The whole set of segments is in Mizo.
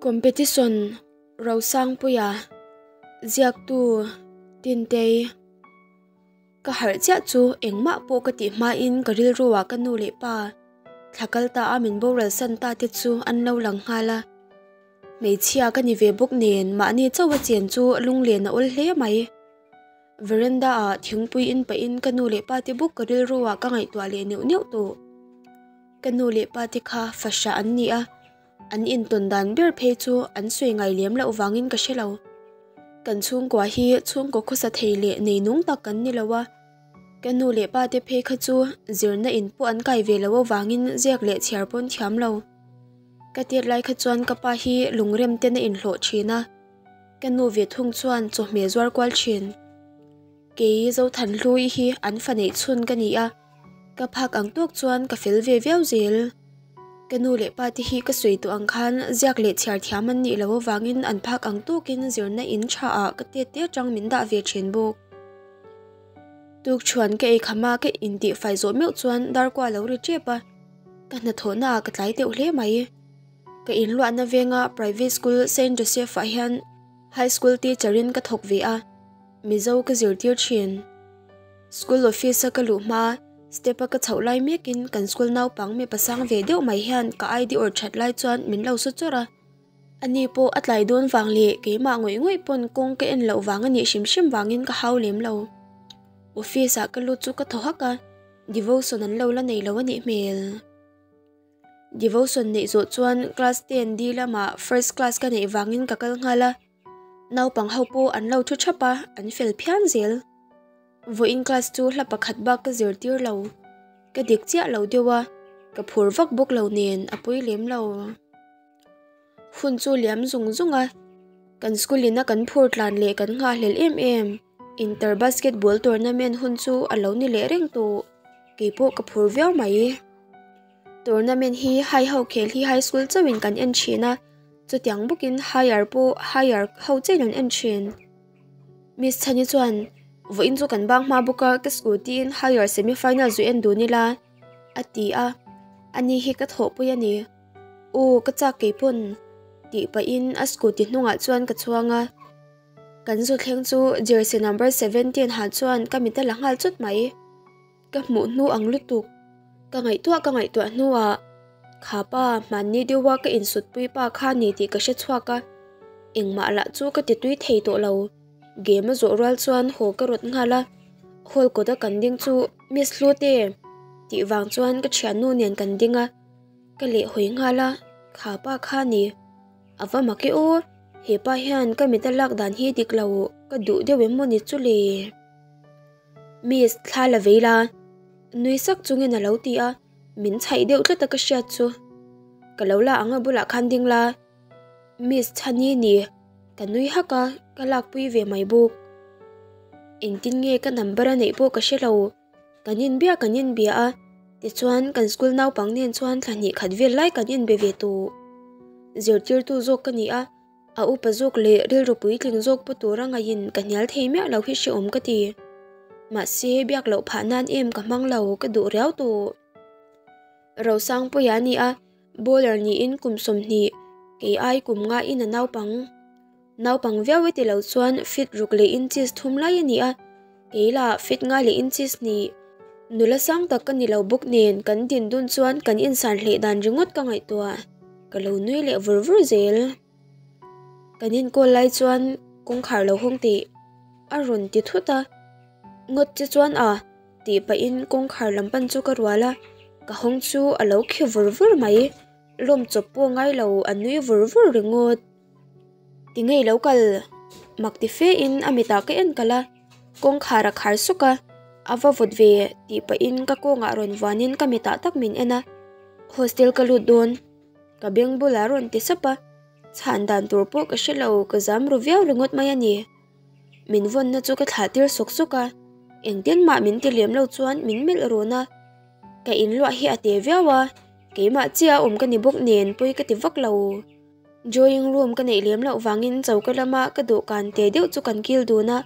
Competition Rosangpuia Ziaktu Tintei Ka harh chiah chu engmah pawh ka tih hmain ka rilru ah ka nu leh pa thla kal ta a min boral san ta te chu an lo lang nghal a. Hmeichhia ka ni ve bawk nen mahni chauh a chen chu lunglen a awl hle mai. Veranda ah thingpui in pahin ka nu leh pa te bawk ka rilru ah ka ngaihtuah leh neuh neuh tawh. Ka nu leh pa te kha fahrah an ni a, an intawn dan ber phei chu an sawi ngai lem loh vangin ka hre lo. Kan chhungkua hi chhungkaw khawsa thei leh nei nung tak kan ni lo a, ka nu leh pa te phei kha chu zirna in pawh an kai ve lo avangin ziak leh chhiar pawn thiam lo. Ka tir lai kha chuan ka pa hi lungrem ten a inhlawh thin a, ka nu ve thung chuan chawhmeh zuar kual thin. Kei Zothanhlui hi an fa neih chhun ka ni a, ka phak ang tawk chuan ka fel ve viau zel. Ka nu leh pa te hi ka sawi tawh ang khan ziak leh chhiar thiam an nih loh avangin an phak ang tawkin zirna in tha ah ka tet te atang min dah ve thin bawk. Tuk chuan ka ei kham a ka intih fai zawh meuh chuan darkua lo ri tep a, ka hnathawhna ah ka tlai deuh hle mai. Ka inluahna venga private school Saint Joseph ah hian high school teacher in ka thawk ve a. Mizo ka zirtir thin. School office a ka luh hma, step a ka chhoh lai mekin kan school naupang mipa sang ve deuh mai hian ka ID awrh that lai chuan min lo su chawrh a. Ani pawh a tlai dawn vang leh keimah ngawih ngawih pawn kawng ka en loh vang a nih hrim hrim vangin ka hau lem lo. Office ah ka lut chu ka thaw hak a, devotion an lo la nei lo a nih hmel. Devotion neih zawh chuan class ten D lamah first class ka neih vangin ka kal nghal a. Naupang ho pawh an lo thu thap a, an fel phian zel. Vawiin class chu hla pakhat bak ka zirtir lo. Ka dik chiah lo deuh a, ka phur vak bawk lo nen a pui lem lo. Hun chu liam zung zung a, kan school ina kan phur tlan leh kan nghahhlelh em em. Inter basketball tournament hun chu a lo ni leh reng tawh. Keipawh ka phur viau mai. Tournament hi high ho khel hi high school chauhin kan en thin a, chutiang bawkin higher pawh higher ho chiahin an en thin. Miss Chhani chuan, Vawiin chu kan bang hma bawk a, ka scooty in higher semi final zu en dun ila, a ti a, ani hi ka thawhpui a ni. Aw ka chak keipawn, tih pahin a scooty hnungah chuan ka chuang a. Kan zu thleng chu jersey number 17 ha chuan ka mit a la nghal chawt mai. Ka hmuh hnu ang lutuk. Ka ngaihtuah ka ngaihtuah hnuah kha pa hmanni deuha ka insutpui pa kha ni tih ka hre chhuak a, engmah lah chu ka ti tui thei tawh lo. Game a zawh rual chuan haw ka rawt nghal a, hall kawta kan ding chu Miss Hlute tih vang chuan ka thiannu nen kan ding a, ka lehhawi nghal a, kha pa kha ni. A va mak e aw, he pa hian ka mit a lak dan hi dik lo ka duh deuh em maw ni chu le? Miss, thla la vei la. Nui sak chungin a lo ti a, min chhaih deuh tlat a ka hriat chu. Ka lo la ang a bulah khan ding la. Miss Chhani ni, ka nui hak a, ka lakpui ve mai bawk. Engtin nge ka number a neih pawh ka hre lo. Kan inbia kan inbia a, tichuan kan school naupang nen chuan thla hnih khat vel lai kan inbe ve tawh. Zirtirtu zawk ka ni a. A upa zawk leh rilru puitling zawk pu tura ngaihin ka hnial thei miah lo hi hrehawm ka ti. Mahse, biak loh phah nan em ka hmang lo, ka duh riau tawh. Rosangpuia a ni a, bowler niin kum 20, kei ai kum nga in a naupang. Naupang viau e ti lo chuan fit ruk leh inches thum lai a ni a, kei lah fit nga leh inches hnih. Nula sang tak ka ni lo bawk nen kan din dun chuan kan insan hleh dan ringawt ka ngaihtuah. Ka lo nui leh vur vur zel. Kan inkawl lai chuan kawngkhar lo hawng tih a rawn ti thut a. Ngawt che chuan a tih pahin kawngkhar lam pan chu ka rual a, ka hawng chu a lo khi vur vur mai. Lawm chawp pawh ngai lo a nui vur vur ringawt. Ti ngei lo kal mak ti fe in a mitah ka en kalh a, kawngkhar a khar suk a, a va vawt ve tih pahin ka kawngah rawn vuanin ka mitah tak min en a, hostel ka lut dawn ka beng bulah rawn ti sap a, chhan dan tur pawh ka hre lo ka zam ru viau ringawt mai a ni. Min vawnna chu ka thlah tir sawk sawk a, engtin mah min ti lem lo chuan min melh rawn a, ka inluah hi a te viau a, keimah chiah a awm ka ni bawk nen pawi ka ti vak lo. Drawing room ka neih lem loh vangin choka lama ka dawhkan te deuh chu kan kil dun a,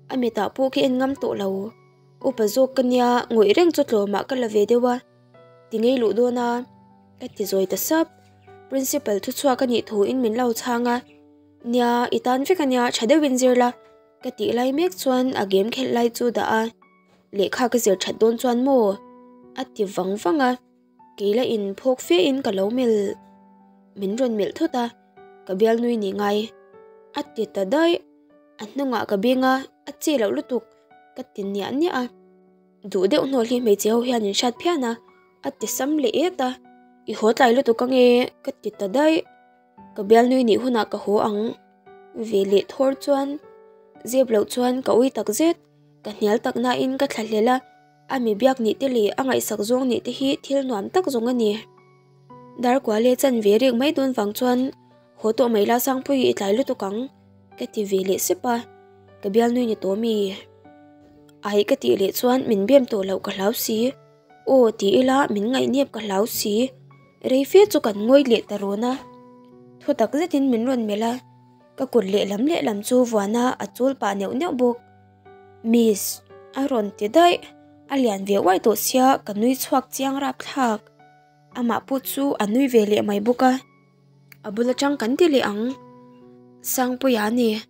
a mitah pawh khi en ngam tawh lo. Upa zawk ka nia, ngawih reng chu tlawmah ka la ve deuh a, ti ngei luh dawn a, ka ti zawi ta sap. Principal thuchhuak a nih thuin min lo chhang a, Nia, i tan vek a nia, tha deuhin zir la, ka tih lai mek chuan a game khelh lai chu dah a, Lehkha ka zir that dawn chuan maw? a ti vang vang a, kei la in phawk fe in ka lo melh, min rawn melh thut a, ka bialnui ni ngai, a ti ta daih, a hnungah ka beng a, a che loh lutuk, ka ti niah niah a. Duh deuh hnawl hi hmeichhe ho hian in hriat phian a, a ti sam leh et a, I haw tlai lutuk ange ka ti ta daih, ka bialnui nih hunah ka haw ang ve leh thawr chuan zep loh chuan ka ui tak zet, ka hnial tak nain ka thla hlel a, a mi biak nih te leh a ngaihsak zawng nih te hi thil nuam tak zawng a ni. Darkuale chan ve rek mai dawn vang chuan Haw tawh mai la Sangpui i tlai lutuk ang ka ti ve leh sep a, ka bialnui ni tawh mi? Ai ka tih leh chuan min bem tawh loh ka hlau si, aw ti ila min ngaihnep ka hlau si, rei fe chu kan ngawi leh ta rawn a, thu tak zetin min rawn melh a, ka kut lehlam lehlam chu vuan a a chul pah neuh neuh bawk. Miss a rawn ti daih, a lian ve uaih tawh sia ka nui chhuak chiang rapthlak, amah pawh chu a nui ve leh mai bawk a. A bul atang kan ti leh ang. Sangpuia a ni.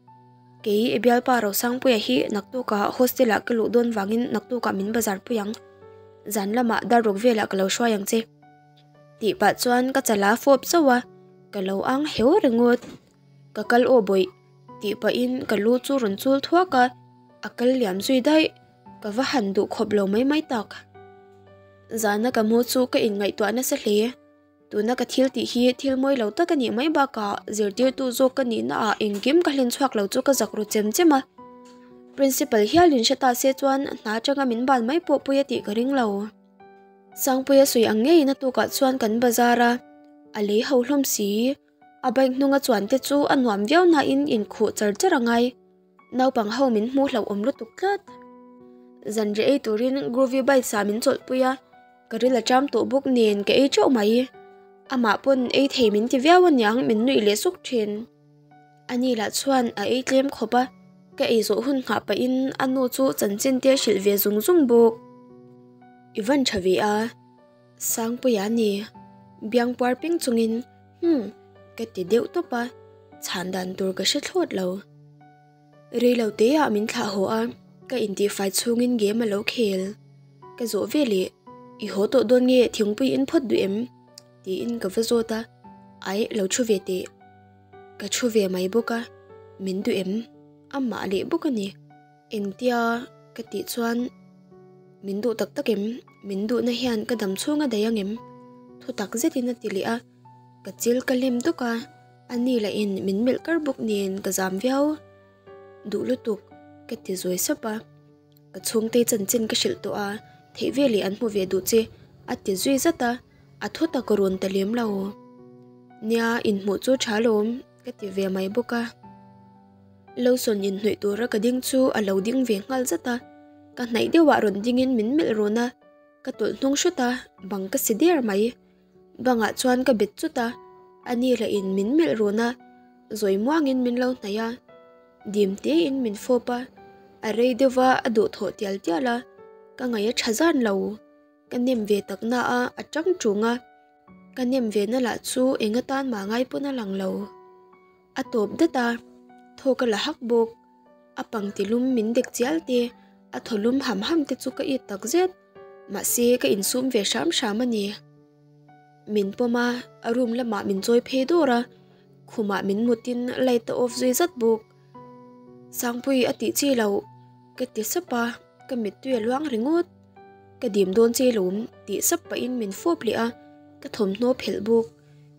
Kei i bialpa Rosangpuia hi naktukah hostel ah ka luh dawn vangin naktukah min bazar pui ang. Zan lamah dar ruk velah ka lo hruai ang che. Tih pah chuan ka chala fawp zauh a, ka lo ang heu ringawt. Ka kal aw bawih tih pahin ka lu chu rawn chul thuak a, a kal liam zui daih. Ka va han duh khawp lo mai mai tak. Zana ka mu chu ka inngaihtuah nasa hle. Tuna ka thil tih hi thil mawi lo tak a nih mai bakah zirtirtu zawk ka nihna ah engkim ka hlen chhuak lo chu ka zak ru chem chem a. Principal hialin hre ta se chuan hna atanga min ban mai pawh pui a tih ka ring lo. Sangpuia sawi ang ngeiin a tukah chuan kan bazar a, a lei ho hlawm si. A bike hnunga chuan te chu a nuam viau nain inkhuh char char a ngai. Naupang ho min hmuh hlauhawm lutuk tlat. Zanriah ei turin Groovy Bites ah min chawlhpui a. Ka ril a ṭam tawh bawk nen ka ei ṭeuh mai. Amah pawn ei thei min ti viau aniang min nuih leh suk ṭhin. Ani lah chuan a ei tlem khawp a, ka ei zawh hun nghah pahin a nu chu chanchin te a hrilh ve zung zung bawk. I van ṭha ve a, Sangpuia ni, biang puar peng chungin hmm ka ti deuh tawp a, chhan dan tur ka hre thlawt lo. Rei lo te ah min thlah haw a, ka intihfai chhungin game a lo khel. Ka zawh ve leh, I haw tawh dawn nge thingpui in phawt duh em? tiin ka va zawt a, Aih lo thu ve teh. Ka thu ve mai bawk a, min duh em? Amah leh bawk a ni. Engtia ka tih chuan min duh tak tak em? Min duhna hian ka dam chhung a daih ang em? Thu tak zetin a ti leh a, ka chil ka lem dawk a. A ni lah in min melh kar bawk nen ka zam viau duh lutuk ka ti zawi sap a, ka chhungte chanchin ka hrilh tawh a, theih veleh an hmu ve duh che a ti zui zat a, a thaw tak rawn ta lem lo. Nia inhmuh chu tha lawm ka ti ve mai bawk a. Lotion inhnawih tura ka ding chu a lo ding ve nghal zat a, ka hnaih deuhah rawn dingin min melh rawn a, ka tawlh hnung hrut a, bang ka si der mai. Bangah chuan ka bet chut a, a ni lah in min melh run a, zawi muangin min lo hnaih a, dim tein min fawp a, a rei deuh va a duhthawh tial tial a, ka ngaih a tha zan lo, ka nem ve tak na a, a tang tung a, ka nem ve na lah chu eng atan mah ngai pawn a lang lo. A tawp dat a, thaw ka la hak bawk, a pangti lum min dek chial te, a thaw lum ham ham te chu ka it tak zet. Mahse ka insum ve hram hram a ni. Min pawm a, a room lamah min chawi phei dawr a, khumah min mutin light a off zui zat bawk. Sangpui a tih chi loh ka ti sap a, ka mittui a luang ringawt. Ka dim dawn che lawm tih sap pahin min fawp leh a, ka thawmhnaw phelh bawk.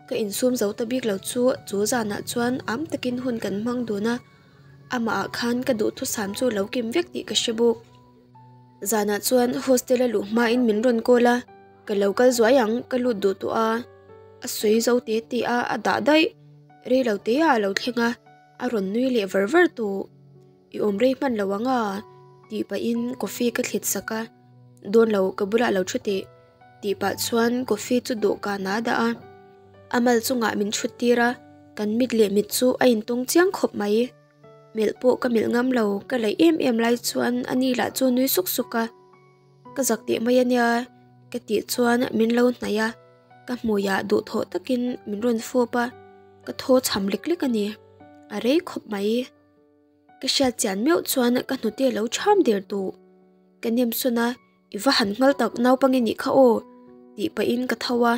Ka insum zo ta bik lo chu chu zanah chuan am takin hun kan hmang dun a, amah ah khan ka duhthusam chu lo kim vek tih ka hre bawk. Zanah chuan hostel a luh hmain min rawn call a, ka lo kal zuai ang ka lut duh tawh a, a sawi zo te te a a dah daih, rei lo te ah a lo thleng a, a rawn nui leh var var tawh, i awm rei hman lo ang a tih pahin coffee ka thlit sak a, dawn lo ka bulah lo thu teh tih pah chuan coffee chu dawhkan ah a dah a, a mal chungah min thut tir a, kan mit leh mit chu a intawng chiang khawp mai. Melh pawh ka melh ngam lo, ka laih em em lai chuan a ni lah chu nui suk suk a, ka zak teh mai a nia ka tih chuan min lo hnaih a, Ka hmuiah duhthawh takin min rawn fawp a, ka thaw chham lek lek a ni. A rei khawp mai. Ka hriat chian meuh chuan ka hnute lo chham der tawh. Ka nem sawn a, I va han nghal tak naupang i nih kha aw tih pahin ka tho a,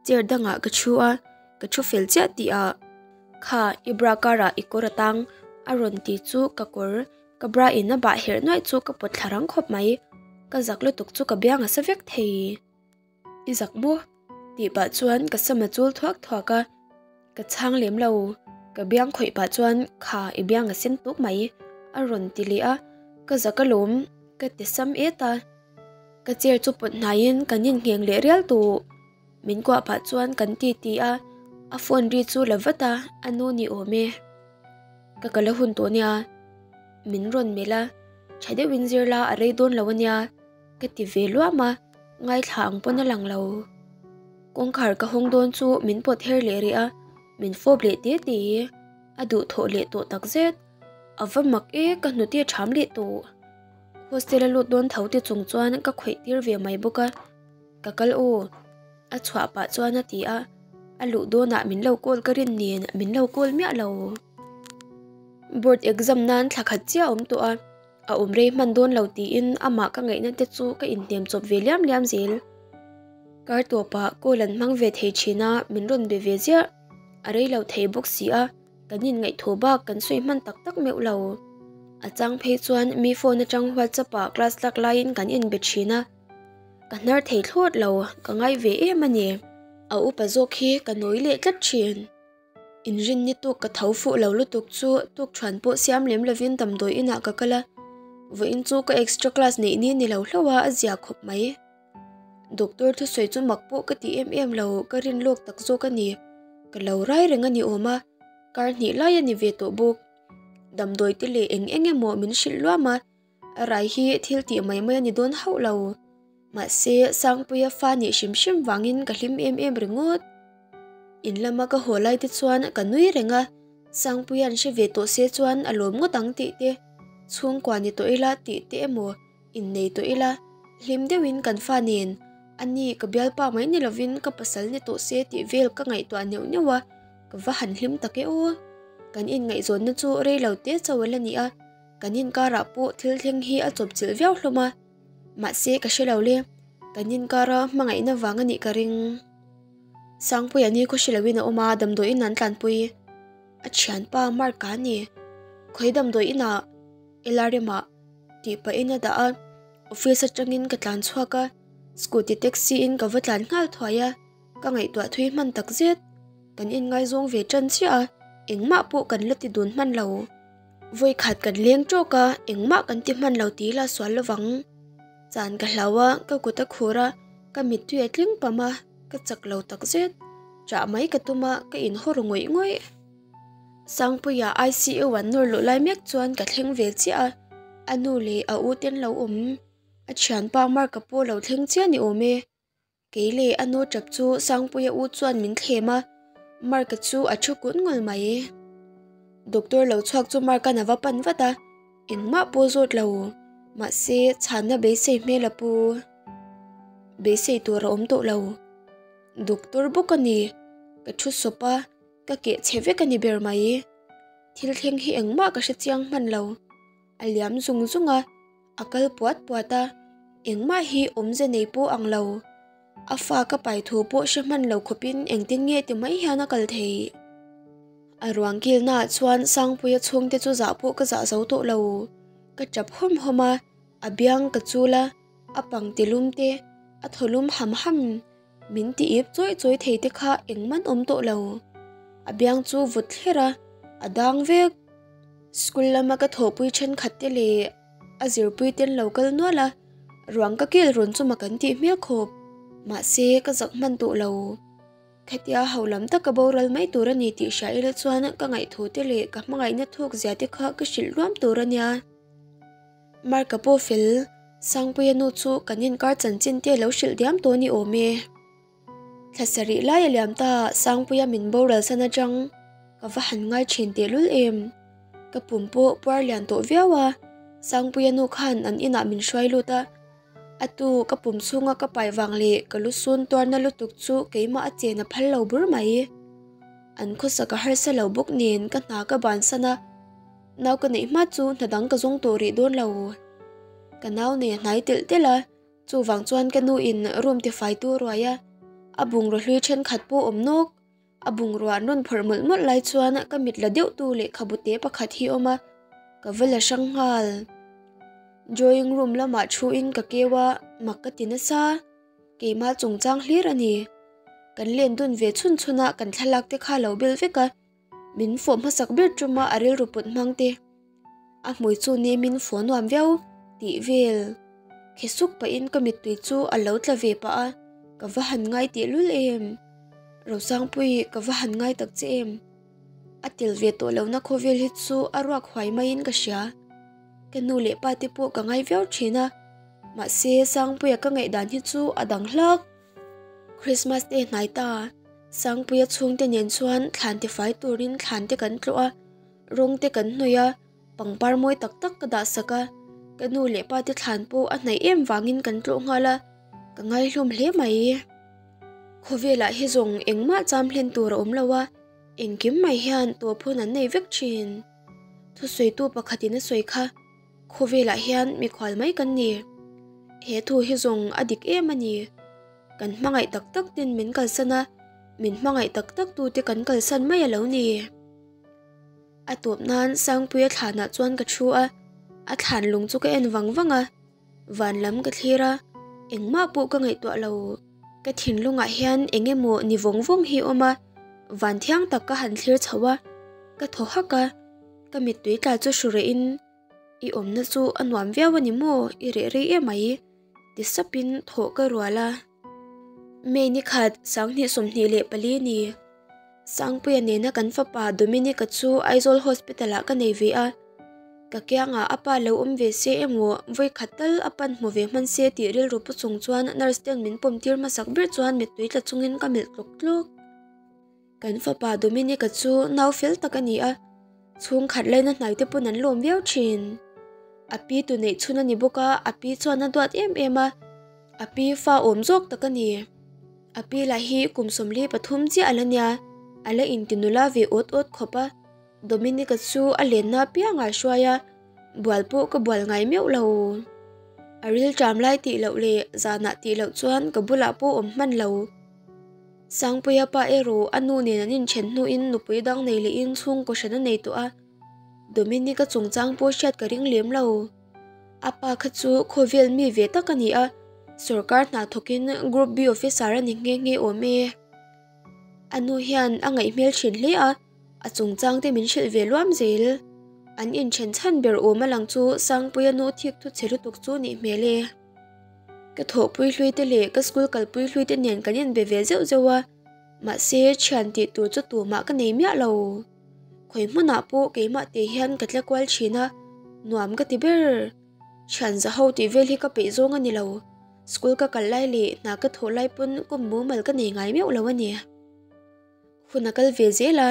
chair dangah ka thu a, ka thu fel chiah tih ah kha i bra karah i kawr a tang a rawn ti chu ka kawr ka bra in a bah herh nuaih chu ka pawt thla rang khawp mai, ka zak lutuk chu ka biang a sa vek thei. I zak maw? Tih pah chuan ka sam a chul thuak thuak a, ka chhang lem lo. Ka biang khawih pah chuan kha i biang a sen tuk mai a rawn ti leh a, ka zak alawm ka ti sam et a. Ka chair chu pawt hnaiin kan inngheng leh rial tawh. Min kuah pah chuan kan ti ti a, a phone ri chu la vat a, a nu ni awm e. Ka kal a hun tawh nia. Min rawn melh a, tha deuhin zir la a rei dawn lo ania. Ka ti ve luam a, ngaithla ang pawn a lang lo. Kawngkhar ka hawng dawn chu min pawt her leh rih a, min fawp leh te te. A duh thawh leh tawh tak zet. A va mak e ka hnute ṭham leh tawh. Hostel a lut dawn tho te chung chuan ka khawih tir ve mai bawk a. Ka kal aw. A chhuah pah chuan a ti a, a luh dawnah min lo call ka rin nen min lo call miah lo. Board exam nan thla khat chiah a awm tawh a. A awm rei hman dawn lo tiin amah ka ngaihna te chu ka inhnem chawp ve liam liam zel. Kar tawpah call an hmang ve thei thin a, min rawn be ve ziah. A rei lo thei bawk si a, kan inngaihthawh bak kan sawi hman tak tak meuh lo. A chang phei chuan mi phone atang WhatsApp ah class lak laiin kan inbe thin a, ka hnar thei thlawt lo, ka ngai ve em a ni. A upa zawk hi ka nawi leh tlat thin. Inrinni tuk ka tho fuh lo lutuk chu tukṭhuan pawh siam lem lovin damdawi inah ka kal a, vawiin chu ka extra class neih ni ni lo hlauh a, a zia khawp mai. Doctor thusawi chu mak pawh ka ti em em lo, ka rin lawk tak zawk a ni. Ka lo rai reng a ni awm a, kar hnih lai a ni ve tawh bawk. Damdawi te leh eng eng emaw min hrilh luam a, Rai hi thil tih mai mai a ni dawn hauh lo. Mahse, Sangpuia fa nih hrim hrim vangin ka hlim em em ringawt. In lama ka haw lai te chuan ka nui reng a, Sangpuia'n hre ve tawh se chuan a lawm ngawt ang tih te, chhungkua ni tawh ila tih te emaw innei tawh ila, hlim deuhin kan fa nen a ni ka bialpa mai ni lovin ka pasal ni tawh se tih vel ka ngaihtuah neuh neuh a, ka va han hlim tak e aw. Kan inngaihzawnna chu rei lo te chauh a la ni a. Kan inkarah pawh thil thleng hi a chawpchilh viau hlawm a, mahse ka hre lo le, kan inkara hmangaihna vang a nih ka ring. Sangpuia ni khaw hre loin a awm a, damdawiin an tlanpui. A thianpa Mark a ni. Khawi damdawiin ah LRM ah tih pahin a dah a, office atangin ka tlan chhuak a, scooty taxi in ka va tlan nghal thuai a. Ka ngaihtuah thui hman tak zet. Kan inngaizawng ve tan chiah a, engmah pawh kan la ti dun hman lo. Vawikhat kan leng tawk a, engmah kan ti hman lo tih ila sual lovang. Chan ka hlau a, ka kut a khur a, ka mittui a tling pam a, ka chak lo tak zet. Chah mai ka tum a, ka inhaw ru ngawih ngawih. Sangpuia ICU an nawr luh lai mek chuan ka thleng ve chiah a, a nu leh a u ten lo awm. A thianpa Mark-a pawh lo thleng chiah ni awm e. Kei leh a nu tap chu Sangpuia u chuan min thlem a, Mark-a chu a thu kun ngawlh mai. Doctor lo chhuak chu Mark-a'n a va pan vat a, engmah pawh zawt lo, mahse chhanna beisei hmel a pu. Beisei tur a awm tawh lo. Doctor bawk a ni, ka thu sawp a, ka keh chhe vek a ni ber mai. Thil thleng hi engmah ka hre chiang hman lo. A liam zung zung a, a kal puat puat a, engmah hi awmze nei pawh ang lo. A fa ka pai thu pawh hre hman lo khawpin engtin nge ti mai hian a kal thei. A ruang kilnaah chuan Sangpuia chhungte chu zah pawh ka zah zo tawh lo. Ka tap hawm hawm a, a biang ka chul a, a pang ti lum te, a thaw lum ham ham. Min ti ip chawi chawi thei te kha engman awm tawh lo. A biang chu vut thler a, a dang vek. School lama ka thawhpui thenkhat te leh a zirpui ten lo kal nual a, ruang ka kel rawn chuma kan tih hmel khawp. Mahse ka zak hman tawh lo. Khatia ho lam taka boral mai tur a ni tih hria ila chuan ka ngaihthu te leh ka hmangaihna thuk zia te kha ka hrilh luam tur a nia. Mark-a pawh fel, Sangpuia nu chu kan inkar chanchin te lo hrilh diam tawh ni awm e. Thla sarih lai a liam ta, Sangpuia min boral san atang ka va han ngai thin tehlul em. Ka pum pawh puar lian tawh viau a, Sangpuia nu khan an inah min hruai lut a. A tu ka pum chhunga ka pai vang leh ka lu sun tuarna lutuk chu keimah a chen a phal lo bur mai. An khawsak a harsa lo bawk nen ka hna ka bansan a, nau ka neih hma chu hna dang ka zawng tawh rih dawn lo. Ka nau nei a hnai telh telh a, chuvang chuan ka nu in room tifai tu ruai a, a bungraw hlui thenkhat pawh awm nawk. A bungrua an rawn phawrh mawlh mawlh lai chuan ka mit la deuh tu lehkhabu te pakhat hi a awm a, ka va la hrang nghal. Drawing room lamah thu in ka keu a, mak ka ti nasa. Keimah chungchang hlir a ni. Kan len dun ve chhun chhun a kan thlalak te kha lo bel vek a, min fawh hmasak ber tum a a rilru put hmang te. A hmui chu nemin fawh nuam viau tih vel. Khi suk pahin ka mittui chu a lo tla ve pah a, ka va han ngai teh lul em. Rosangpui ka va han ngai tak che em. A tel ve tawh lohna khawvel hi chu a ruak huai maiin ka hria. Ka nu leh pa te pawh ka ngai viau thin a, mahse Sangpuia ka ngaihdan hi chu a dang hlak. Christmas te hnai ta, Sangpuia chhungte nen chuan thlan te fai turin thlan te kan tlawh a, rawng te kan hnawih a, pangpar mawi tak tak ka dah sak a, ka nu leh pa te thlan pawh a hnaih em vangin kan tlawh nghal a, ka ngaihlawm hle mai. Khawvelah hi zawng engmah cham hlen tur a awm lo a, engkim mai hian tawp hun an nei vek thin. Thusawitu pakhatin a sawi kha, Khawvelah hian mikhual mai kan ni. He thu hi zawng a dik em a ni. Kan hmangaih tak tak ten min kalsan a, min hmangaih tak tak tute kan kalsan mai a lo ni. A tawp nan Sangpuia thlanah chuan ka thu a, a thlan lung chu ka en vang vang a, van lam ka thlir a, engmah pawh ka ngaihtuah lo. Ka thinlungah hian eng emaw ni vawng vawng hi awm a, van thiang tak ka han thlir chho a, ka thaw hak a, ka mittui tla chu hru reh in, I awmna chu a nuam viau a ni maw, i reh rei em mai, ti sapin thawh ka rual a. May ni khat 2024 ni. Sangpuia nena kan fapa Dominic-a chu Aizawl Hospital-ah ka nei ve a. Ka kiangah a pa lo awm ve se emaw, vawi khat tal a pan hmu ve hman se tih rilru pu chung chuan nurse ten min pawm tir hmasak ber chuan mittui tla chungin ka melh tluk tluk. Kan fapa Dominic-a chu nau fel tak a ni a, chhungkhat laina hnaite pawn an lawm viau thin. A pi tu neih chhun a ni bawk a, a pi chuan a duat em em a, a pi fa awm zawk tak a ni. A pi lah hi kum 43 chiah a la nia, a la inti nula ve awt awt khawp a. Dominic-a chu a lenna apiang ah hruai a, bual pawh ka bual ngai meuh lo. A ril ṭam lai tih loh leh zanah tih loh chuan ka bulah pawh awm hman lo. Sangpuia pa erawh a nu nen an inṭhen hnuin nupui dang nei lehin chhungkaw hran a nei tawh a, Dominic-a chungchang pawh hriat ka ring lem lo. A pa kha chu khawvel mi ve tak a ni a, sorkar hna thawkin Group B officer a ni nghe nghe awm e. A nu hian a ngaih hmel thin hle a, a chungchang te min hrilh ve luam zel. An inthen chhan ber awm a lang chu Sangpuia nu thik thu chhe lutuk chu nih hmel e. Ka thawhpui hlui te leh ka school kalpui hlui te nen kan inbe ve zeuh zeuh a, mahse thian tih tur chu tumah ka nei miah lo. Khawi hmunah pawh keimah te hian ka tla kual thin a, nuam ka ti ber. Thian za ho tih vel hi ka peih zawng a ni lo. School ka kal lai leh hna ka thawh lai pawn kum mumal ka nei ngai meuh lo a ni. Hun a kal ve zel a,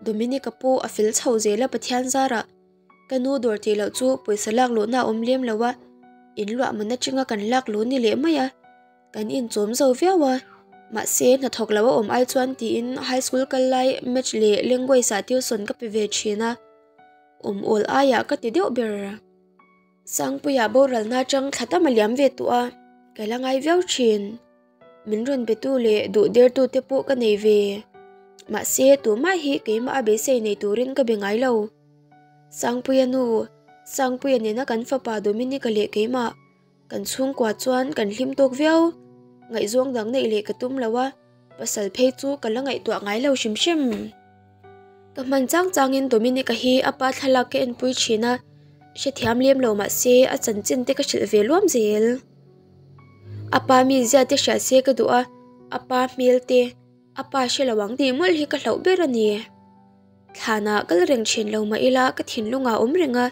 Dominic-a pawh a fel chho zel a Pathian zarah. Ka nu dawr tih loh chu pawisa lak luhna a awm lem lo a, in luah man atanga kan lak luh ni leh mai a. Kan inchawm zo viau a, mahse hnathawk lo a awm ai chuan tiin high school kal lai match leh language ah tuition ka pe ve thin a, awm awl aiah ka ti deuh ber. Sangpuia boralna atang thla tam a liam ve tawh a, ka la ngai viau thin. Min rawn be tu leh duh der tu te pawh ka nei ve. Mahse tumah hi keimah a beisei nei turin ka be ngai lo. Sangpuia nu, Sangpuia nena kan fapa Dominic-a leh keimah, Kan chhungkua chuan kan hlim tawk viau. Ngaihzawng dang neih leh ka tum lo a, pasal phei chu ka la ngaihtuah ngai lo hrim hrim. Ka hman chang changin Dominic-a hi a pa thlalak ka enpui thin a, hrethiam lem lo mah se a chanchin te ka hrilh ve luam zel. A pa mizia te hriat se ka duh a, a pa hmel te, a pa hre lo ang tih mawlh hi ka hlauh ber a ni. Thlanah kal reng thin lo mah ila ka thinlungah awm reng a,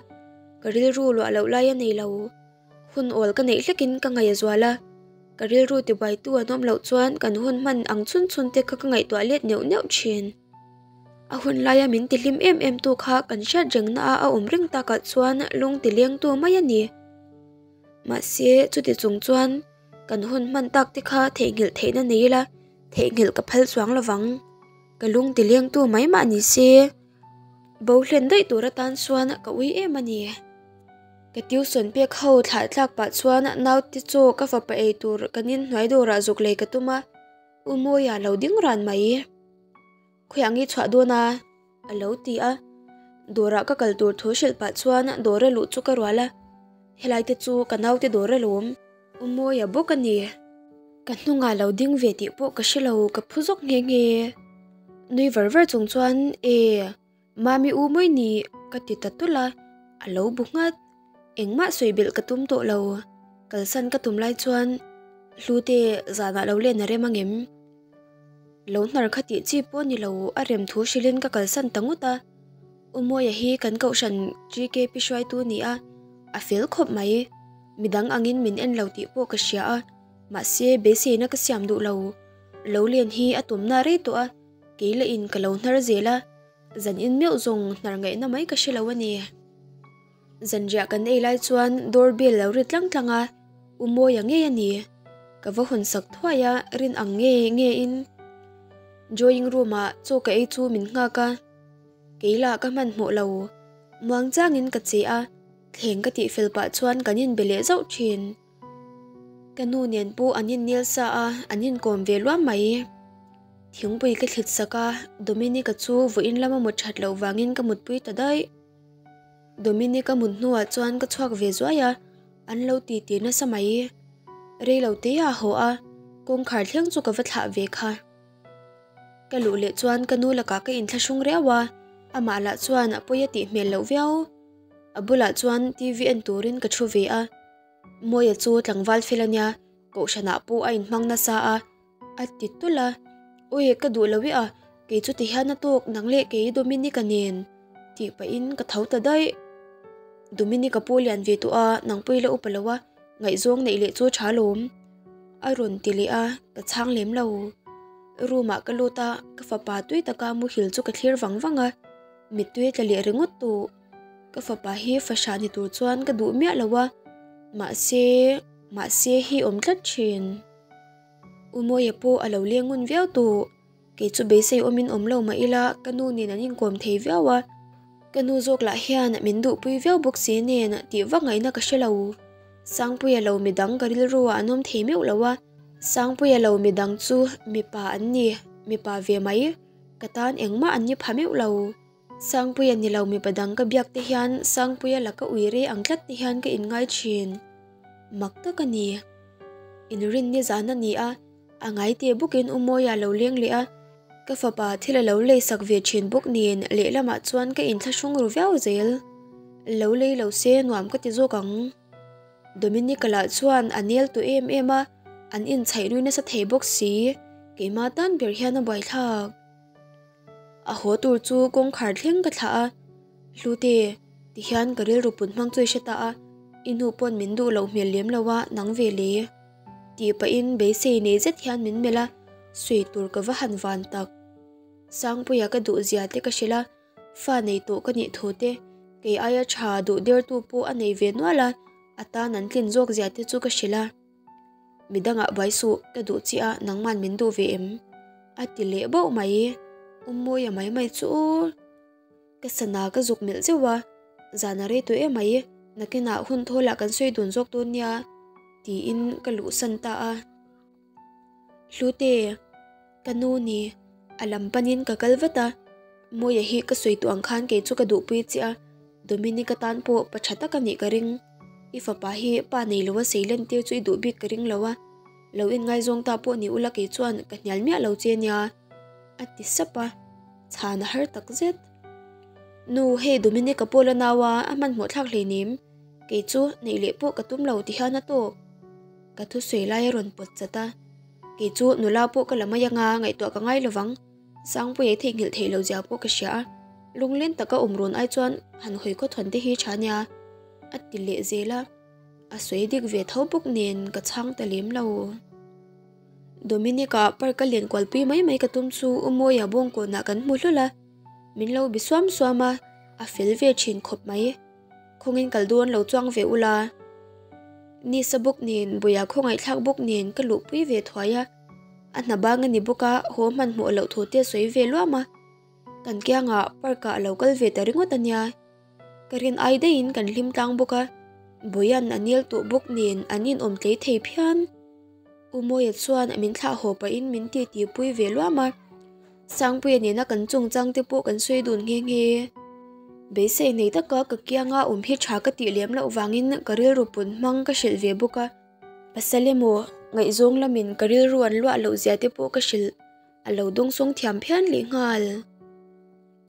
ka rilru luah loh lai a nei lo. Hun awl ka neih hlekin ka ngaih a zual a, ka rilru tibuaitu an awm loh chuan kan hun hman ang chhun chhun te kha ka ngaihtuah let neuh neuh thin. A hun laia min tihlim em em tu kha kan hriat reng na a a awm reng takah chuan lung ti lengtu mai a ni. Mahse, chuti chung chuan kan hun hman tak te kha theihnghilh theihna nei ila, theihnghilh ka phal chuang lovang. Ka lung ti lengtu mai mah ni se, bo hlen daih tur atan chuan ka ui em a ni. Ka tuition pek ho thlah tlak pah chuan naute chaw ka fapa ei tur kan inhnuai dawrah zuk lei ka tum a, U Mawia lo ding ran mai. Khawiah nge chhuah dawn a? A lo ti a. Dawrah ka kal tur thu hrilh pah chuan dawra luh chu ka rual a. Helai te chu ka naute dawr alawm. U Mawia bawk a ni. Ka hnungah lo ding ve tih pawh ka hre lo, ka phu zawk nghe nghe. Nui var var chung chuan, E, Mami U Mawi ni, ka ti ta tulh a. A lo bu nghat. Engmah sawi belh ka tum tawh lo. Kalsan ka tum lai chuan, Hlute, zanah lo len a rem angem? Lo hnar kha tih chi pawh ni lo, a rem thu hrilhin ka kalsan ta ngawt a. U Mawia hi kan kohhran GKP hruaitu a ni a, a fel khawp mai. Midang angin min en lo tih pawh ka hria a, mahse beiseina ka siam duh lo. Lo len hi a tumna rei tawh a, kei lah in ka lo hnar zel a, zan in meuh zawng hnar ngaihna mai ka hre lo a ni. Zanriah kan ei lai chuan door bell lo ri tlang tlang a, U Mawia ngei a ni. Ka va hawn sak thuai a, rin ang nge nge in drawing room ah chaw ka ei chu min nghak a, kei lah ka hmanhmawh lo. Muang changin ka che a, thleng ka tih fel pah chuan kan inbe leh zauh thin. Ka nu nen pawh an innel sa a, an inkawm ve luam mai. Thingpui ka thlit sak a, Dominic-a chu vawiin lama mut that loh vangin ka mutpui ta daih. Dominic a mut hnuah chuan ka chhuak ve zuai a, an lo ti tir nasa mai. Rei lo te a haw a, kawngkhar thleng chu ka va thlah ve kha. Ka luh leh chuan ka nu lakah ka inthlahrung riau a, amah lah chuan a pawi a tih hmel loh viau. A bulah chuan TV en turin ka thu ve a. Mawia chu tlangval fel a nia, kohhranah pawh a inhmang nasa a. A ti tulh a, Awi ka duh lo i a, kei chu tihian a tawk nang leh kei Dominic-a nen tih pahin ka tho ta daih. Dominic-a pawh lian ve tawh a, nang pawh i la upa lo a, ngaihzawng neih leh chu tha lawm. A rawn ti leh a, ka chhang lem lo. Room ah ka lut a, ka fapa tui taka muhil chu ka thlir vang vang a, mittui a tla leh ringawt tawh. Ka fapa hi fahrah ni tur chuan ka duh miah lo a, mahse, mahse hi awm tlat thin. U Mawia pawh a lo leng ngun viau tawh. Kei chu beisei awmin awm lo mah ila ka nu nen an inkawm thei viau a. Ka nu zawk lah hian min duhpui viau bawk si nen tih vak ngaihna ka hre lo. Sangpuia lo midang ka rilru ah an awm thei meuh lo a. Sangpuia lo midang chu mipa an ni, mipa ve mai. Ka tan engmah an ni pha meuh lo. Sangpuia ni lo mipa dang ka biak te hian Sangpuia laka ui rei ang tlat te hian ka inngai thin. Mak tak a ni. Inrin ni zan a ni a, a ngai teh bawkin U Mawia lo leng leh a, ka fapa thil a lo lei sak ve thin bawk nen lehlamah chuan ka inthlahrung ru viau zel. Lo lei lo se nuam ka ti zawk ang. Dominica lah chuan a nel tawh em em a, an inchhaih nui nasa thei bawk si, keimah tan ber hian a buaithlak. A haw tur chu kawngkhar thleng ka thlah a, Hlute, tihian ka rilru put hmang chu i hre ta a, i hnu pawn min duh loh hmel lem lo a, nang ve le. Tih pahin beisei nei zet hian min melh a, sawi tur ka va han van tak. Sangpuia ka duh zia te ka hrilh a, fa nei tawh ka nih thu te, kei aia tha duh dertu pawh a nei ve nual a, a tan an tlin zawk zia te chu ka hrilh a. Midangah buai suh, ka duh chiah a, nangman min duh ve em? A ti leh bauh mai. U Mawia mai mai chu aw. Ka sana ka zuk melh zeuh a, zan a rei tawh em mai, nakinah hun thawlah kan sawi dun zawk dawn nia, tiin ka luhsan ta a. Hlute. Ka nu ni, a lam panin ka kal vat a, Mawia hi ka sawi tawh ang khan kei chu ka duhpui che a, Dominic-a tan pawh pa tha tak a nih ka ring. I fapa hi pa nei lo a sei len tir chu i duh bik ka ring lo a, lo inngaizawng ta pawh ni ula kei chuan ka hnial miah lo che nia, a ti sap a, chhan a har tak zet. Nu, hei Dominic-a pawh la nau a, a hmanhmawh thlak hleinem, kei chu neih leh pawh ka tum lo ti hian a tawk. Ka thusawi lai a rawn pawt chat a. Kei chu nula pawh ka la mai anga ngaihtuah ka ngai lovang. Sangpuia i theihnghilh theih loh zia pawh ka hria a, lunglen taka awm rawn ai chuan han hawi khawthawn te hi tha nia a ti leh zel a, a sawi dik ve tho bawk nen ka chhang ta lem lo. Dominic-a park a len kualpui mai mai ka tum chu U Mawia bawngkawnah kan hmu hlawl a, min lo bi suam suam a, a fel ve thin khawp mai. Khawngin kal dawn lo chuang ve ula. Nisa bawk nen, Buia khawngaihthlak bawk nen ka luhpui ve thuai a. A hna bang a ni bawk a, haw hmanhmawh loh thu te a sawi ve luam a. Kan kiangah park ah a lo kal ve ta ringawt a nia. Ka rin ai daihin kan hlim tlang bawk a, Buia'n a nel tawh bawk nen an inawm tlei thei phian. U Mawia chuan min thlah haw pahin min titi pui ve luam a. Sangpuia nena kan chungchang te pawh kan sawi dun nghe nghe. Beisei nei taka ka kianga awm hi tha ka tih lem loh vangin ka rilru pun hmang ka hrilh ve bawk a. Pasal emaw ngaihzawng lamin ka rilru an luah loh zia te pawh ka hrilh a lo dawngsawng thiam phian leh nghal.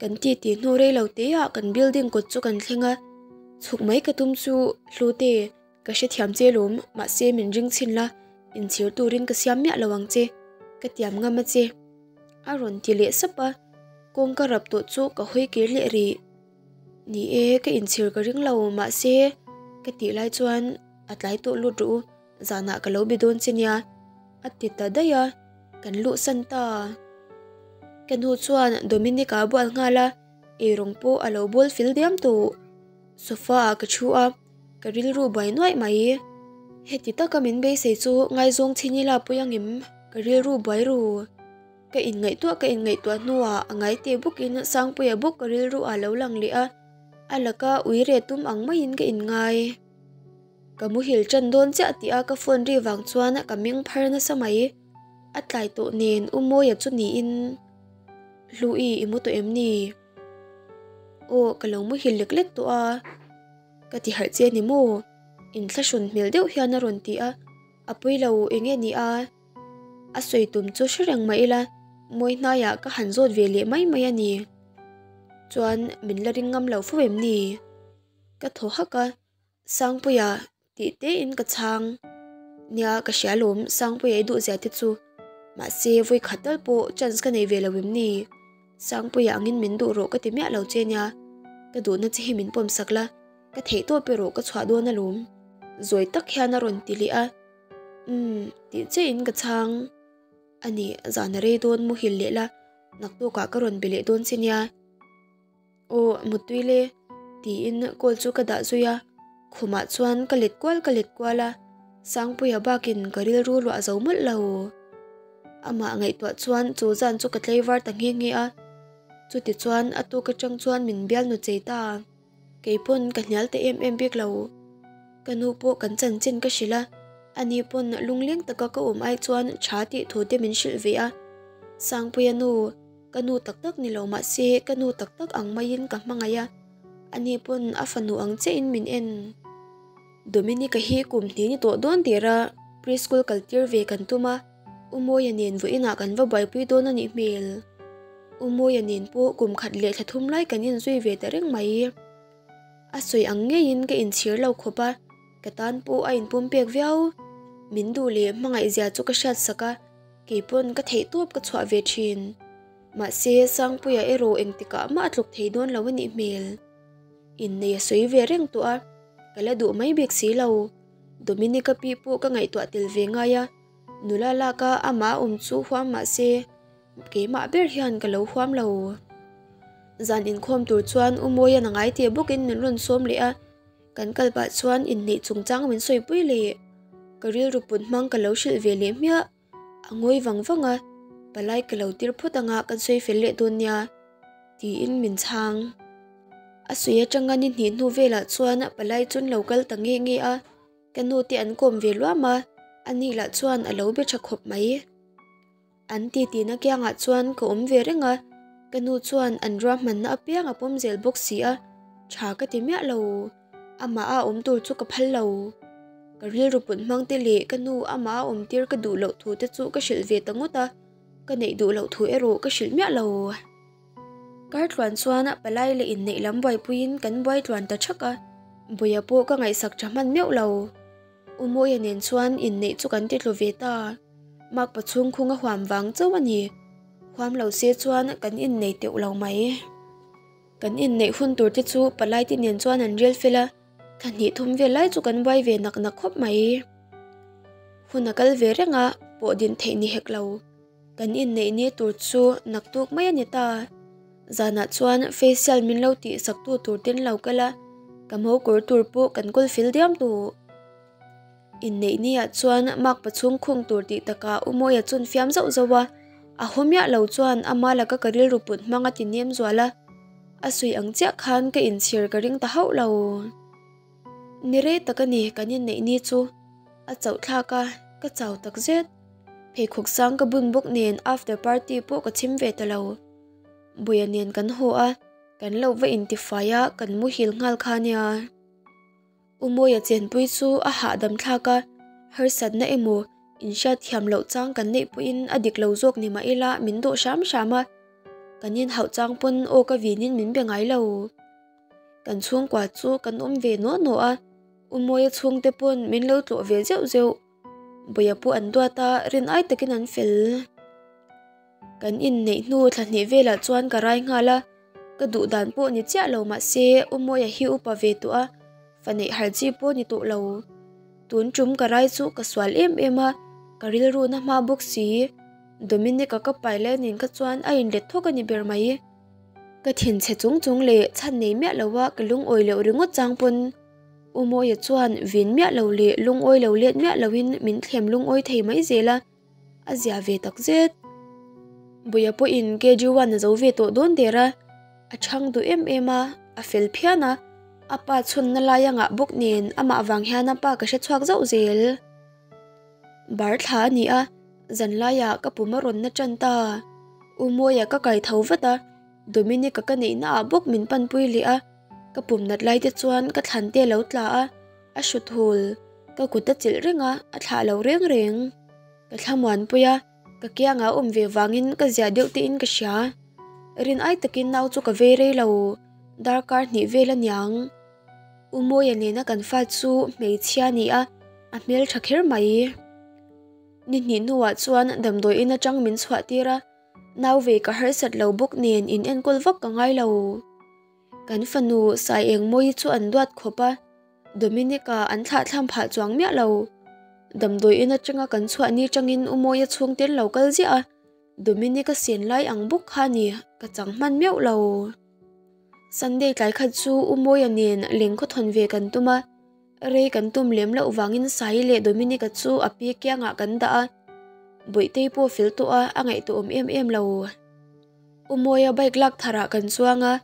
Kan titi hnu rei lo teah kan building kawt chu kan thleng a, chhuk mai ka tum chu Hlute Ka hrethiam che lawm, mahse min ring chhin la, inchhir turin ka siam miah lo ang che, ka tiam ngam a che. A rawn ti leh sap a, kawngka rap tawh chu ka hawi kir leh rih. Ni e, ka inchhir ka ring lo, mahse ka tih lai chuan a tlai tawh lut rawh u, zanah ka lo be dawn che nia, a ti ta daih a, kan luhsan ta. Ka nu chuan Dominic-a a bual nghal a, eirawng pawh a lo bawl fil diam tawh. Sofa ah ka thu a, ka rilru buai nuaih mai. Heti taka min beisei chu ngaizawng chhin ila pui angem? Ka rilru buai ru. Ka inngaihtuah ka inngaihtuah hnuah a ngai teh bawkin Sangpuia bawk ka rilru ah lo lang leh a, a laka ui reh tum ang maiin ka inngai. Ka muhil tan dawn chiah tih a ka phone ri vang chuan ka meng phar nasa mai. A tlai tawh nen U Mawia chu niin, Hlui i mu tawh em ni? Aw ka lo muhil lek lek tawh a, ka ti harh che a ni maw? Inthlahrun hmel deuh hian a rawn ti a, a pawi lo eng nge ni a? A sawi tum chu hre reng mah ila mawi hnaiah ka han zawt ve leh mai mai a ni. Chuan min la ring ngam lo fo em ni? Ka thaw hak a, Sangpuia tih tein ka chhang. Nia ka hria lawm Sangpuia i duh zia te chu. Mahse vawi khat tal pawh chance ka nei ve lo em ni? Sangpuia angin min duh rawh ka ti miah lo che nia. Ka duhna che hi min pawm sak la, ka theih tawp erawh ka chhuah dawn alawm. Zawi tak hian a rawn ti leh a. Umm tih chiahin ka chhang. A nih zan a rei dawn muhil leh la, naktukah ka rawn be leh dawn che nia. Aw Muttui le tiin call chu ka dah zui a, khumah chuan ka let kual ka let kual a, Sangpuia bakin ka rilru luah zo mawlh lo. Amah ngaihtuah chuan chu zan chu ka tlei var ta nghe nghe a, chuti chuan a tuk atang chuan min bial nu chei ta. Keipawn ka hnial ta em em bik lo. Ka nu pawh kan chanchin ka hrilh a, ani pawn lungleng taka ka awm ai chuan tha tih thu te min hrilh ve a. Sangpuia nu. Ka nu tak tak ni lo mah se ka nu tak tak ang maiin ka hmangaih a, ani pawn a fanu ang chiahin min en. Dominica hi kum hnih ni tawh dawn der a, preschool kal tir ve kan tum a, U Mawia nen vawiinah kan va buaipui dawn a nih hmel. U Mawia nen pawh kum khat leh thla thum lai kan inzui ve ta reng mai. A sawi ang ngeiin ka inchhir lo khawp a, ka tan pawh a inpum pek viau. Min duh leh hmangaih zia chu ka hriat sak a. Kei pawn ka theih tawp ka chhuah ve thin. Mahse, Sangpuia erawh engtikah mah a tluk thei dawn lo a nih hmel. Innei a sawi ve reng tawh a, ka la duh mai bik si lo. Dominica pi pawh ka ngaihtuah tel ve ngai a, nula laka amah a awm chu huam mah se, keimah ber hian ka lo huam lo. Zan inkhawm tur chuan U Mawia'n a ngai teh bawkin min rawn sawm leh a, Kan kal pah chuan inneih chungchang min sawipui leh ka rilru put hmang ka lo hrilh ve leh hmiah. A ngawi vang vang a, palai ka lo tir phawt anga kan sawi fel leh dawn nia tiin min chhang. A sawi atanga ni hnih hnu velah chuan palai chu an lo kal ta nge nge a, ka nu te an kawm ve luam a, ani lah chuan a lo be tha khawp mai. An titi na kiangah chuan ka awm ve reng a, ka nu chuan an ruahmanna apiang a pawm zel bawk si a, tha ka ti miah lo. Amah a awm tur chu ka phal lo. Ka rilru put hmang te leh ka nu amah a awm tir ka duh loh thu te chu ka hrilh ve ta ngawt a, ka neih duh loh thu erawh ka hrilh miah lo. Kar tluan chuan palai leh inneih lam buaipuiin kan buai tluan ta thak a, Bawia pawh ka ngaihsak tha hman meuh lo. U Mawia nen chuan inneih chu kan ti tlu ve ta. Makpa chhungkhung a huam vang chauh a ni. Huam lo se chuan kan innei teuh lo mai. Kan inneih hun tur te chu palai te nen chuan an rel fel a, thla hnih thum vel lai chu kan buai ve nak nak khawp mai. Hun a kal ve reng a, pawh din theih ni hek lo. Kan inneih ni tur chu naktuk mai a ni ta. Zanah chuan facial min lo tih sak tu tur ten lo kal a, ka mo kawr tur pawh kan kawl fel diam tawh. Inneih ni ah chuan makpa chhung khung tur tih takah U Mawia chuan fiam zauh zauh a, a haw miah lo chuan ama laka ka rilru put hmang a ti nem zual a, a sawi ang chiah khan ka inchhir ka ring ta hauh lo. Ni rei tak a ni kan inneih ni chu a chauh thlak a, ka chau tak zet. Pheikhawk sang ka bun bawk nen after party pawh ka chhim ve ta lo. Buia nen kan haw a, kan lo va intifai a, kan muhil nghal kha nia. U Mawia chenpui chu a hahdam thlak a, harsatna emaw inhriat thiam loh chang kan neih pawhin a dik lo zawk ni mah ila min dawh hram hram a, kan inhauh chang pawn aw ka vinin min be ngai lo. Kan chhungkua chu kan awm ve nuah nuah a, U Mawia chhungte pawn min lo tlawh ve zeuh zeuh. Bawia pawh an duat a, rin ai takin an fel. Kan inneih hnu thla hnih velah chuan ka rai nghal a, ka duh dan pawh ni chiah lo mahse U Mawia hi upa ve tawh a, fa neih har chi pawh ni tawh lo. Tun tum ka rai chu ka sual em em a, ka rilru na hma bawk si. Dominic-a ka pai lai nen kha chuan a inlet thawk a ni ber mai. Ka thinchhe chung chung leh chhan nei miah lo a ka lungawi loh ringawt chang pawn U Mawia chuan vin miah lo leh lungawi lo let miah loin min thlem lungawi thei mai zel a. A zia ve tak zet. Buia pawhin KG one a zo ve tawh dawn der a, a chhang duh em em a, a fel phian a, a pa chhunna lai a ngah bawk nen amah vang hian a pa ka hre chhuak zauh zel. Bar thla a ni a, zanlaiah ka pum a rawn na tan ta. U Mawia ka kai tho vat a, Dominic-a ka neihna ah bawk min panpui leh a, ka pum nat lai te chuan ka thlan te a lo tla a, a hrut hul, ka kut a chilh reng a, a thlah lo reng reng. Ka thlamuanpui a, ka kiangah a awm ve vangin ka ziah deuh te in ka hria. Rin ai takin nau chu ka vei rei lo, darkar hnih vel a niang. U Mawia nena kan fa chu hmeichhia a ni a, a hmeltha kher mai. Ni hnih hnuah chuan damdawi in atang min chhuah tir a, nau vei ka harsat lo bawk nen in enkawl vak ka ngai lo. Kan fanu Sai Engmawii chu an duat khawp a. Dominic-a an thlahthlam phah chuang miah lo. Damdawi in atanga kan chhuah ni tangin U Mawia chhungte an lo kal ziah a, Dominic-a sen lai ang bawk kha ni, ka chang hman meuh lo. Sunday tlai khat chu U Mawia nen lengkhaw thawn ve kan tum a, rei kan tum lem loh vangin Sai leh Dominic-a chu a pi kiangah kan dah a, Bawihtei pawh fel tawh a, a ngaihtuahawm em em lo. U Mawia bike lak tharah kan chuang a,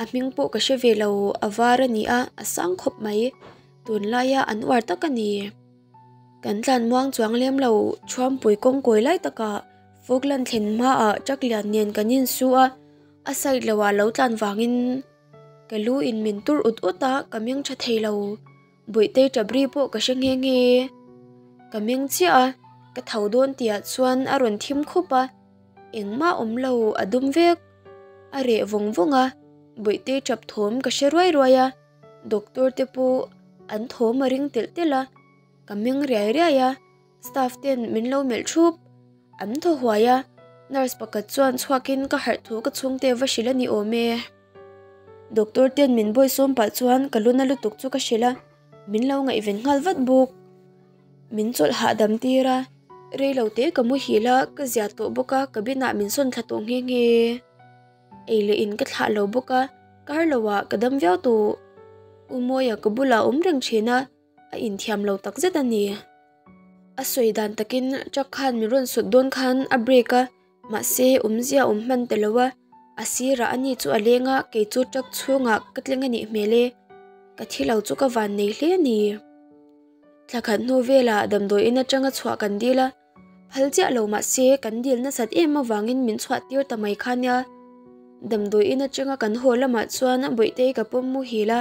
a hming pawh ka hre ve lo, a var a ni a, a sang khawp mai, tunlaia an uar tak a ni. Kan tlan muang chuang lem lo, Thuampui kawng kawi lai takah Falkland thlen hmaah truck lian nen kan insu a, a side loah lo tlan vangin ka lu in min tur ut ut a, ka meng tha thei lo. Buihtei ṭap ri pawh ka hre nghe nghe. Ka meng chiah a, ka tho dawn tihah chuan a rawn thim khup a. Engmah awm lo a dum vek. A reh vawng vawng a, Bawihtei tap thawm ka hre ruai ruai a, doctor te pawh an thawm a ring telh telh a, ka meng riai riai a, staff ten min lo melh thup. An thaw huai a, nurse pakhat chuan chhuakin ka harh thu ka chhungte va hrilh a ni awm e. Doctor ten min bawisawm pah chuan ka lu na lutuk chu ka hrilh a, min lo ngaihven nghal vat bawk. Min chawlh hahdam tir a, rei lo te ka muhil a, ka zia tawh bawk a, cabin ah min sawn thla tawh nghe nghe. Ei leh in ka thlah lo bawk a, kar lo ah ka dam viau tawh. U Mawia ka bulah a awm reng thin a, a inthiam lo tak zet a ni. A sawi dan takin truck khan min rawn sut dawn khan a brake a, mahse awmzia awm hman ta lo a, a sirah ani chu a leng a, kei chu truck chhungah ka tling a nih hmel e, ka thi lo chu ka van nei hle a ni. Thla khat hnu velah damdawi in atanga chhuah kan dil a, phal chiah lo mahse kan dil nasat em avangin min chhuah tir ta mai kha nia. Damdawi in atanga kan haw lamah chuan Bawihtei ka pawm muhil a,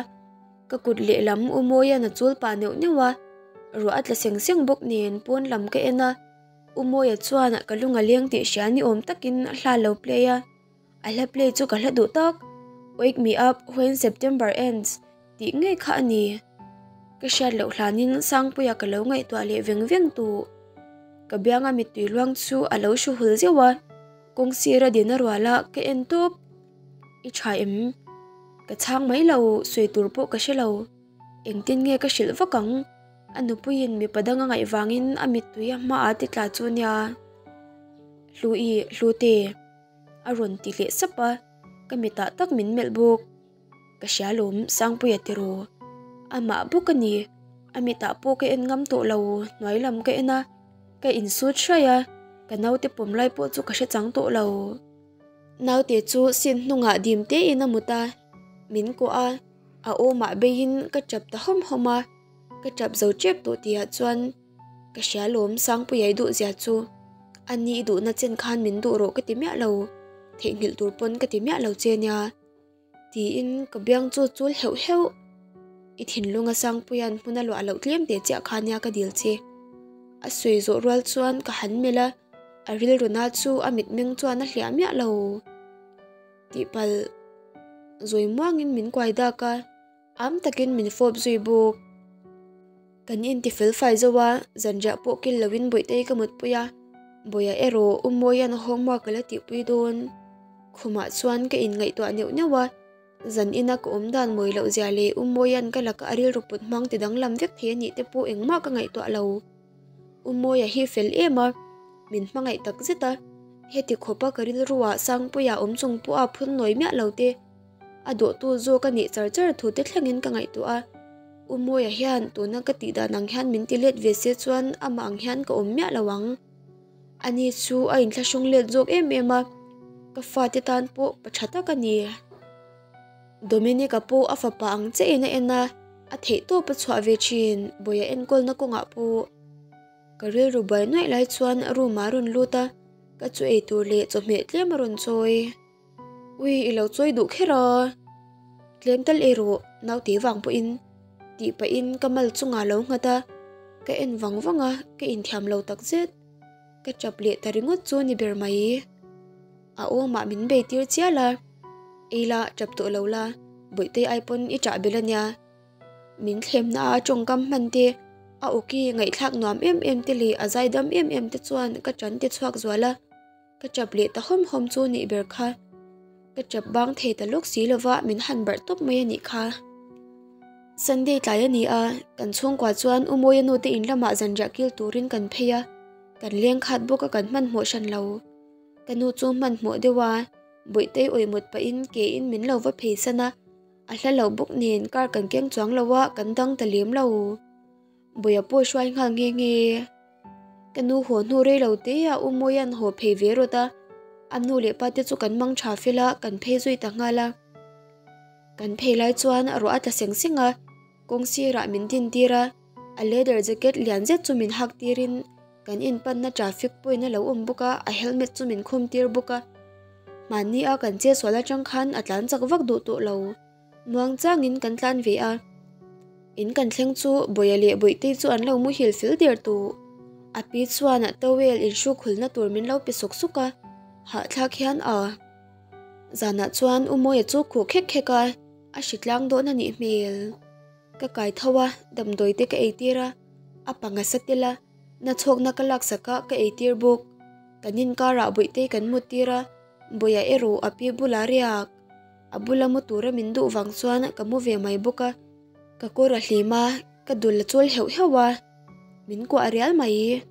ka kut lehlam U Mawia'n a chul pah neuh neuh a, ruah a tla seng seng bawk nen pawn lam ka en a, U Mawia chuan ka lung a leng tih hria ni awm takin hla lo play a. A hla play chu ka hla duh tak, Wake me up when September ends tih ngei kha a ni. Ka hriat loh hlanin Sangpuia ka lo ngaihtuah leh veng veng tuh. Ka bianga mittui luang chu a lo hru hul zeuh a, kawng sira din a rual a, ka en tawp. I tha em? Ka chhang mai lo, sawi tur pawh ka hre lo. Engtin nge ka hrilh vak ang? A nupuiin mipa dang a ngaih vangin a mittui a hmaah ti tla chu nia. Hlui, Hlute. A rawn ti leh sap a, ka mitah tak min melh bawk. Ka hria lawm Sangpuia tiraw? Amah bawk a ni. A mitah pawh ka en ngam tawh lo, hnuai lam ka en a, ka insut hraih a, ka naute pawm lai pawh chu ka hre chang tawh lo. Naute chu sin hnungah dim tein a mut a, min kuah a, a awmah beiin ka tap ta hawm hawm a, ka tap zo tep tawh tihah chuan ka hria lawm Sangpuia i duh zia chu a ni i duhna chen khan min duh rawh ka ti miah lo, theihnghilh tur pawn ka ti miah lo che nia. Tiin ka biang chu chul heuh heuh. I thinlunga Sangpuia'n hmun a luah loh tlem teh chiah kha nia ka dil che. A sawi zawh rual chuan ka han melh a, a rilruna chu a mitmeng chuan a hliah miah lo. Tihpalh zawi muangin min kuai dak a. Am takin min fawp zui bawk. Kan inti fel fai zo a, zanriah pawh kil loin Bawihtei ka mutpui a, Bawiha erawh U Mawia'n homework a la tihpui dawn. Khumah chuan ka inngaihtuah neuh neuh a, zan ina ka awm dan mawi loh zia leh U Mawia'n ka laka a rilru put hmang ti danglam vek thei a nih te pawh engmah ka ngaihtuah lo. U Mawia hi fel em a, min hmangaih tak zet a, heti khawpa ka rilruah Sangpuia awm chung pawha phun nawi miah lo te, A dawhtu zawk a nih char char thu te thlengin ka ngaihtuah a, U Mawia hian tuna ka tih dan ang hian min ti let ve se chuan amah ang hian ka awm miah lo ang. Ani chu a inthlahrung let zawk em em a, ka fate tan pawh pa tha tak a ni. Dominic-a pawh a fapa ang chiahin a en a, a theihtawp a chhuah ve thin, Bawia enkawlna kawngah pawh. Ka rilru buai nuaih lai chuan room-ah a rawn lut a, ka chu eitur leh chawhmeh tlem a rawn chawi. Ui, i lo chawi duh kher a, tlem tal erawh naute vang pawhin tih pahin ka mal chungah lo nghat a, ka en vang vang a, ka inthiam lo tak zet. Ka tap leh ta ringawt chu ni ber mai. A awmah min bei tir chial a, ei la, tap tawh lo la, Bawihtei ai pawn i ṭah bel a nia. Min thlemna a tawngkam hman te, a awki ngaihthlak nuam em em te leh a zaidam em em te chuan ka ṭan te chhuak zual a. Ka chap leh ta hawm hawm chu nih ber kha. Ka chap bang thei ta lawk si lova min han barh tawp mai a nih kha. Sunday tlai a ni a, kan chhungkua chuan U Mawia nu te in lamah zanriah kil turin kan phei a, kan leng khat bawk a kan hmanhmawh hran lo. Ka nu chu hmanhmawh deuh a, Bawihtei awihmawt pahin ke in min lo va phei san a, a hla lo bawk nen car kan keng chuang lo a, kan dang ta lem lo. Bawia pawh hruai nghal nghe nghe. Ka nu haw hnu rei lo te a U Mawia'n haw phei ve rawt a, a nu leh pa te chu kan mang tha fel a, kan phei zui ta nghal a. Kan phei lai chuan ruah a tla seng seng a, kawng sirah min din tir a, a leather jacket lian zet chu min hak tirin kan inpanna traffic point a lo awm bawk a, a helmet chu min khum tir bawk a. Mahni a kan che sual atang khan a tlan chak vak duh tawh lo. Muang changin kan tlan ve a, in kan thleng chu Bawia leh Bawihtei chu an lo muhil fel der tawh. A pi chuan towel inhruk hulna tur min lo pe sawk sawk a, hahthlak hian a. Zanah chuan U Mawia chu khuh khek khek a, a hri tlang dawn a nih hmel. Ka kai tho a, damdawi te ka eitir a, a panga sa tel a, nachhawkna ka laksak a ka eitir bawk. Kan inkarah Bawihtei kan muttir a, Bawia erawh a pi bulah riak. A bula mu tura min duh vang chuan ka mu ve mai bawk a, ka kawr a hlim a, ka dul a chawl heuh heuh a, min kuah rial mai.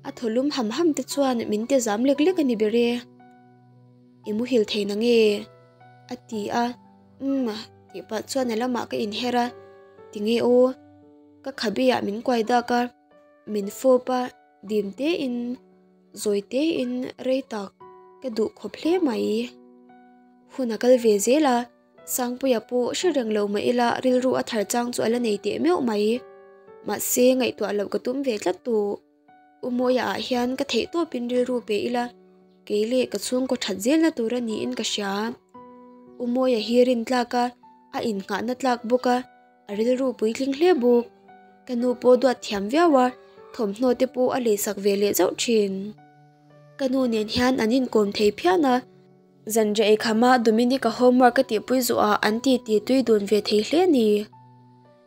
A thaw lum ham ham te chuan min ti zam lek lek a ni ber e. I muhil thei na nge? a ti a, Umm tih pah chuan a lamah ka inher a, Tinge aw? Ka khabe ah min kuai dak a, min fawp a, dim tein. Zawi tein rei tak ka duh khawp hle mai. Hun a kal ve zel a, Sangpuia pawh hre reng lo mah ila rilru a thar chang chu a la nei teh meuh mai. Mahse ngaihtuah loh ka tum ve tlat tawh. U Mawia ah hian ka theih tawpin rilru pe ila, kei leh ka chhungkaw that zelna tur a niin ka hria. U Mawia hi rin tlak a, a innghahna tlak bawk a. A rilru puitling hle bawk. Ka nu pawh duat thiam viau a, thawmhnaw te pawh a leisak ve leh zauh thin. Ka nu nen hian an inkawm thei phian a, zanriah eikhama Dominic-a homework a tihpui zuah an titi tui dun ve thei hle a ni.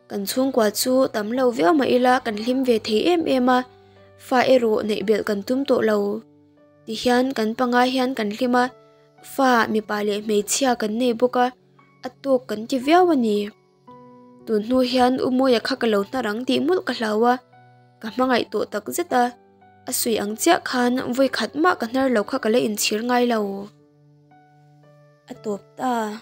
Kan chhungkua chu tam lo viau mah ila kan hlim ve thei em em a, fa erawh neih belh kan tum tawh lo. Tihian kan panga hian kan hlim a, fa mipa leh hmeichhia kan nei bawk a, a tawk kan ti viau a ni. Tun hnu hian U Mawia kha ka lo hnar ang tih mawlh ka hlau a, ka hmangaih tawh tak zet a, a sawi ang chiah khan vawi khat mah ka hnar lo kha ka la inchhir ngai lo. A tawp ta.